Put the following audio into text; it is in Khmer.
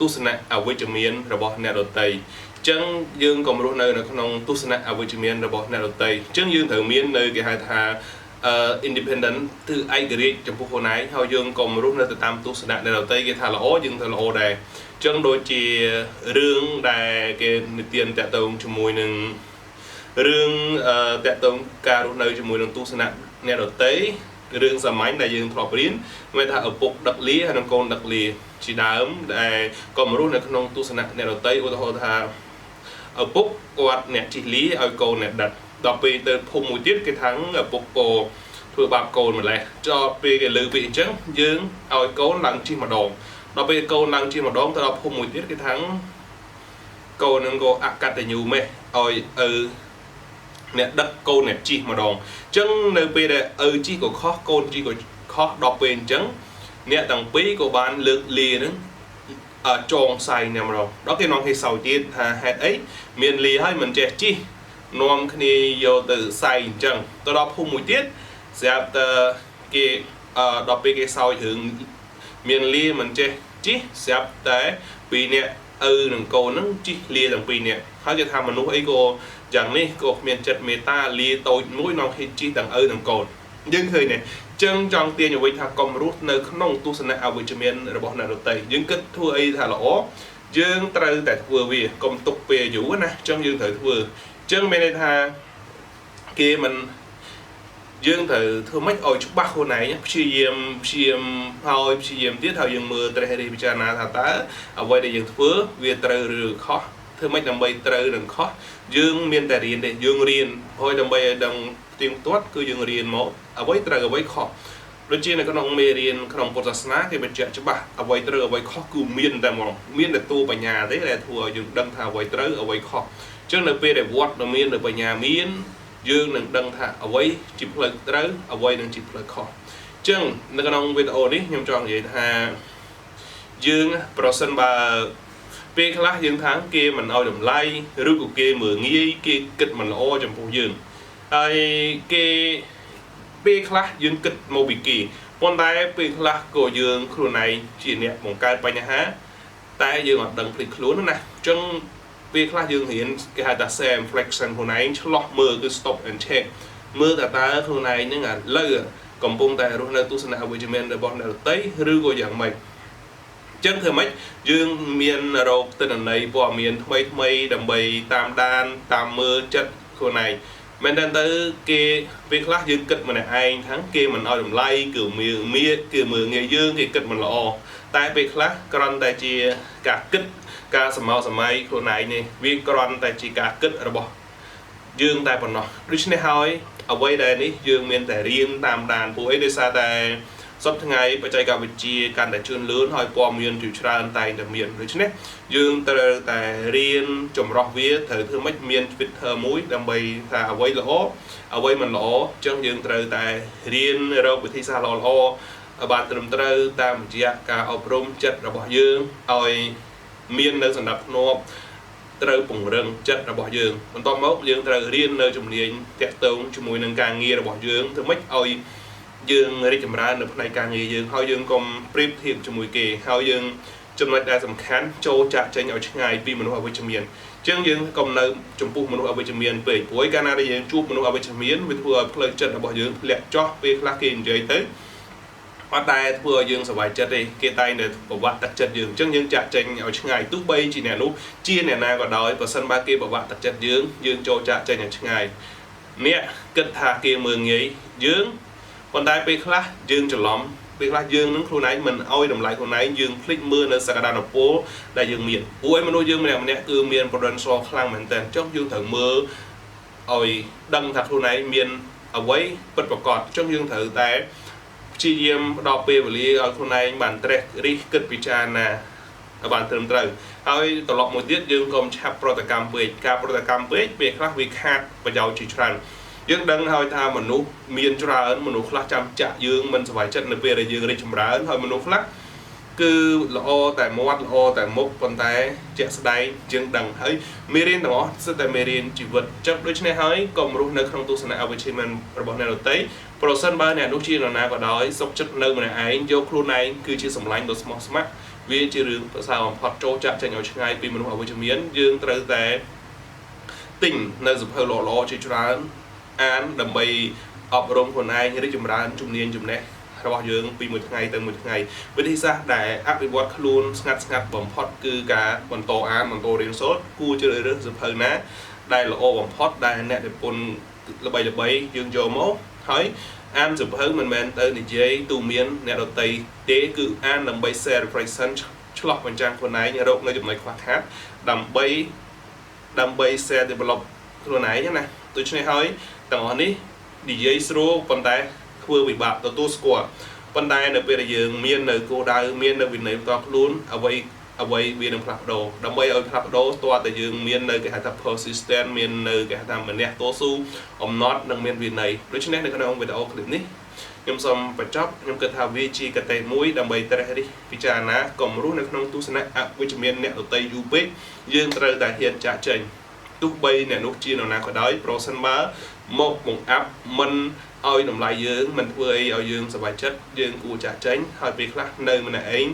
ទស្សនៈអវិជ្ជមានរបស់អ្នកដទៃអញ្ចឹងយើងកុំរស់នៅនៅក្នុងទស្សនៈអវិជ្ជមានរបស់អ្នកដទៃអញ្ចឹងយើងត្រូវមាននៅគេហៅថា independent គឺឯករាជ្យចំពោះខ្លួនឯងហើយយើងកុំរស់នៅទៅតាមទស្សនៈអ្នកដទៃគេថាល្អយើងធ្វើល្អដែរអញ្ចឹងដូចជារឿងដែលគេនិទានតាក់ទងជាមួយនឹងរឿងតាក់ទងការរស់នៅជាមួយនឹងទស្សនៈអ្នកដទៃរឿងសាមញ្ញដែលយើងធ្លាប់រៀនមានថាឪពុកដឹកលាហើយនិងកូនដឹកលាជាដើមដែលក៏មរស់នៅក្នុងទស្សនៈអ្នកដទៃឧទាហរណ៍ថាឪពុកគាត់អ្នកជិះលាឲ្យកូនអ្នកដឹកដល់ពេលទៅភូមិមួយទៀតគេថាឪពុកក៏ធ្វើបាបកូនម្លេះចោលពេលគេលើពីអញ្ចឹងយើងឲ្យកូនឡើងជិះម្ដងដល់ពេលកូនឡើងជិះម្ដងទៅដល់ភូមិមួយទៀតគេថាកូននឹងក៏អកតញ្ញូមេះឲ្យឪអ្នកដឹកកូនអ្នកជិះម្ដងអញ្ចឹងនៅពេលដែលឪជិះក៏ខុសកូនជិះក៏ខុសដល់ពេលអញ្ចឹងអ្នកទាំងពីរក៏បានលើកលានឹងចងសែងតែម្ដងដល់គេនាំគេសោយទៀតថាហេតុអីមានលាហើយមិនចេះជិះនាំគ្នាយកទៅសែងអញ្ចឹងទៅដល់ភូមិមួយទៀតស្រាប់តែគេដល់ពេលគេសោយរឿងមានលាមិនចេះជិះស្រាប់តែពីរអ្នកឪនិងកូនហ្នឹងជិះលាទាំងពីរនាក់ហើយគេថាមនុស្សអីក៏យ៉ាងនេះក៏គ្មានចិត្តមេត្តាលាតូចមួយនាំគេជិះទាំងឪនិងកូនយើងឃើញនេះចឹងចង់ទាញឲ្យវិញថាកុំរស់នៅក្នុងទស្សនៈអវិជ្ជមានរបស់អ្នកដទៃយើងគិតធ្វើអីថាល្អយើងត្រូវតែធ្វើវាកុំទុកពេលយូរណាចឹងយើងត្រូវធ្វើចឹងមានន័យថាគេមិនយើងត្រូវធ្វើម៉េចឲ្យច្បាស់ខ្លួនឯងព្យាយាមព្យាយាមហើយព្យាយាមទៀតហើយយើងមើលត្រេះរិះពិចារណាថាតើអ្វីដែលយើងធ្វើវាត្រូវឬខុសធ្វើម៉េចដើម្បីត្រូវនិងខុសយើងមានតែរៀនទេយើងរៀនហើយដើម្បីឲ្យដឹងទៀងទាត់គឺយើងរៀនមកអ្វីត្រូវអ្វីខុសដូចជានៅក្នុងមេរៀនក្នុងពុទ្ធសាសនាគេបញ្ជាក់ច្បាស់អ្វីត្រូវអ្វីខុសគឺមានតែហ្មងមានតែតួបញ្ញាទេដែលធ្វើឲ្យយើងដឹងថាអ្វីត្រូវអ្វីខុសអញ្ចឹងនៅពេលដែលវត្តមាននៅបញ្ញាមានយើងនឹងដឹងថាអ្វីជាផ្លូវត្រូវអ្វីនឹងជាផ្លូវខុសអញ្ចឹងនៅក្នុងវីដេអូនេះខ្ញុំចង់និយាយថាយើងប្រសិនបើពេលខ្លះយើងថាគេមិនឲ្យតម្លៃឬក៏គេមើលងាយគេគិតមិនល្អចំពោះយើងហើយគេពេលខ្លះយើងគិតមកពីគេប៉ុន្តែពេលខ្លះក៏យើងខ្លួនឯងជាអ្នកបង្កើតបញ្ហាតែយើងអត់ដឹងភ្លេចខ្លួនណាអញ្ចឹងពេលខ្លះយើងរៀនគេហៅថា self reflection ខ្លួនឯងឆ្លោះមើលគឺ stop and check មើលតើតើខ្លួនឯងហ្នឹងឥឡូវកំពុងតែរស់នៅទស្សនៈអវិជ្ជមានរបស់អ្នកដទៃឬក៏យ៉ាងម៉េចចឹងធ្វើម៉េចយើងមានរោគទិន្នន័យព័ត៌មានថ្មីថ្មីដើម្បីតាមដានតាមមើលចិត្តខ្លួនឯងមែនតើទៅគេពេលខ្លះយើងគិតម្នាក់ឯងថាគេមិនឲ្យតម្លៃគឺមើលមៀគឺមើលងាយយើងគេគិតមិនល្អតែពេលខ្លះគ្រាន់តែជាការគិតការសមោសម័យខ្លួនឯងនេះវាគ្រាន់តែជាការគិតរបស់យើងតែប៉ុណ្ណោះដូច្នេះហើយអ្វីដែលនេះយើងមានតែរៀនតាមដានពួកអីដោយសារតែសប្តាហ៍ថ្ងៃបច្ចេកវិទ្យាកាន់តែជឿនលឿនហើយព័ត៌មានជាច្រើនតែងតែមានដូច្នេះយើងត្រូវតែរៀនចម្រោះវាត្រូវធ្វើម៉េចមាន Twitter មួយដើម្បីថាអ្វីល្អអ្វីមិនល្អអញ្ចឹងយើងត្រូវតែរៀនរកវិធីសាស្ត្រល្អៗឲ្យបានត្រឹមត្រូវតាមរយៈការអប់រំចិត្តរបស់យើងឲ្យមាននៅសន្តិភាពត្រូវពង្រឹងចិត្តរបស់យើងបន្ទាប់មកយើងត្រូវរៀននៅជំនាញតាក់ទងជាមួយនឹងការងាររបស់យើងធ្វើម៉េចឲ្យយើងរីកចម្រើននៅផ្នែកការងារយើងហើយយើងកុំប្រៀបធៀបជាមួយគេហើយយើងចំណុចដែលសំខាន់ចូលចាក់ចេញឲ្យឆ្ងាយពីមនុស្សអវិជ្ជមានអញ្ចឹងយើងកុំនៅចំពោះមនុស្សអវិជ្ជមានពេកព្រោះកាលណាដែលយើងជួបមនុស្សអវិជ្ជមានវាធ្វើឲ្យផ្លូវចិត្តរបស់យើងធ្លាក់ចុះពេលខ្លះគេនិយាយទៅអត់តែធ្វើឲ្យយើងសប្បាយចិត្តទេគេតែងតែប្រវត្តិទឹកចិត្តយើងអញ្ចឹងយើងចាក់ចេញឲ្យឆ្ងាយទោះបីជាអ្នកនោះជាអ្នកណាក៏ដោយបើសិនបើគេប្រវត្តិទឹកចិត្តយើងយើងចូលចាក់ចេញឲ្យឆ្ងាយអ្នកគិតថាគេមើលងាយយើងប៉ុន្តែពេលខ្លះយើងច្រឡំពេលខ្លះយើងនឹងខ្លួនឯងមិនអោយតម្លៃខ្លួនឯងយើងភ្លេចមើលនៅសក្តានុពលដែលយើងមានព្រោះឯមនុស្សយើងម្នាក់ម្នាក់គឺមាន potential ខ្លាំងមែនទែនអញ្ចឹងយើងត្រូវមើលឲ្យដឹងថាខ្លួនឯងមានអ្វីពិតប្រាកដអញ្ចឹងយើងត្រូវតែព្យាយាមផ្ដល់ពេលវេលាឲ្យខ្លួនឯងបានត្រេះរិះគិតពិចារណាឲ្យបានត្រឹមត្រូវហើយត្រឡប់មួយទៀតយើងកុំឆាប់ប្រតិកម្មពេកការប្រតិកម្មពេកពេលខ្លះវាខាតប្រយោជន៍ជាច្រើនយើងដឹងហើយថាមនុស្សមានច្រើនមនុស្សខ្លះចាំចាក់យើងមិនសប្បាយចិត្តនៅពេលដែលយើងរីកចម្រើនហើយមនុស្សខ្លះគឺល្អតែមាត់ល្អតែមុខប៉ុន្តែជាក់ស្ដែងយើងដឹងហើយមេរៀនទាំងអស់សុទ្ធតែមេរៀនជីវិតចឹងដូច្នេះហើយកុំរស់នៅក្នុងទស្សនៈអវិជ្ជមានរបស់អ្នកដទៃប្រសិនបើអ្នកនោះជានរណាក៏ដោយសុខចិត្តនៅម្នាក់ឯងយកខ្លួនឯងគឺជាសម្លាញ់ដ៏ស្មោះស្ម័គ្រ វាជារឿងប្រសើរបំផុតចូលចាក់ចេញឲ្យឆ្ងាយពីមនុស្សអវិជ្ជមានយើងត្រូវតែទិញនៅសៀវភៅល្អៗជាច្រើនអានដើម្បីអប់រំខ្លួនឯងរីកចម្រើនជំនាញចំណេះរបស់យើងពីមួយថ្ងៃទៅមួយថ្ងៃវិធីសាស្ត្រដែលអភិវឌ្ឍខ្លួនស្ងាត់ស្ងាត់បំផុតគឺការបន្តអានបន្តរៀនសូត្រគួរជ្រើសរើសសៀវភៅណាដែលល្អបំផុតដែលអ្នកនិពន្ធល្បីៗយើងយកមកហើយអានសៀវភៅមិនមែនទៅនិយាយទូមានអ្នកដទៃទេគឺអានដើម្បី self reflection ឆ្លោះបញ្ចាំងខ្លួនឯងរកនៅចំណុចខ្វះខាតដើម្បីដើម្បី self develop ខ្លួនឯងណាដូច្នេះហើយទាំងអស់នេះនិយាយស្រួលប៉ុន្តែធ្វើវិបាកទទួលស្គាល់ប៉ុន្តែនៅពេលដែលយើងមាននៅគោលដៅមាននៅវិន័យផ្ទាល់ខ្លួនអ្វីអ្វីវានឹងផ្លាស់ប្ដូរដើម្បីឲ្យផ្លាស់ប្ដូរតើតែយើងមាននៅគេហៅថា persistent មាននៅគេហៅថាម្នាក់តស៊ូអំណត់និងមានវិន័យដូច្នេះនៅក្នុងវីដេអូឃ្លីបនេះខ្ញុំសូមបញ្ចប់ខ្ញុំគិតថាវាជាកតេមួយដើម្បីត្រេះរិះពិចារណាកុំរស់នៅក្នុងទស្សនៈអវិជ្ជមានអ្នកដទៃយូរពេកយើងត្រូវតែហ៊ានចាក់ចេញទោះបីអ្នកនោះជានរណាក៏ដោយប្រសិនបើមកបង្អាប់មិនឲ្យតម្លៃយើងមិនធ្វើអីឲ្យយើងសប្បាយចិត្តយើងគួរចាក់ចេញហើយពេលខ្លះនៅម្នាក់ឯង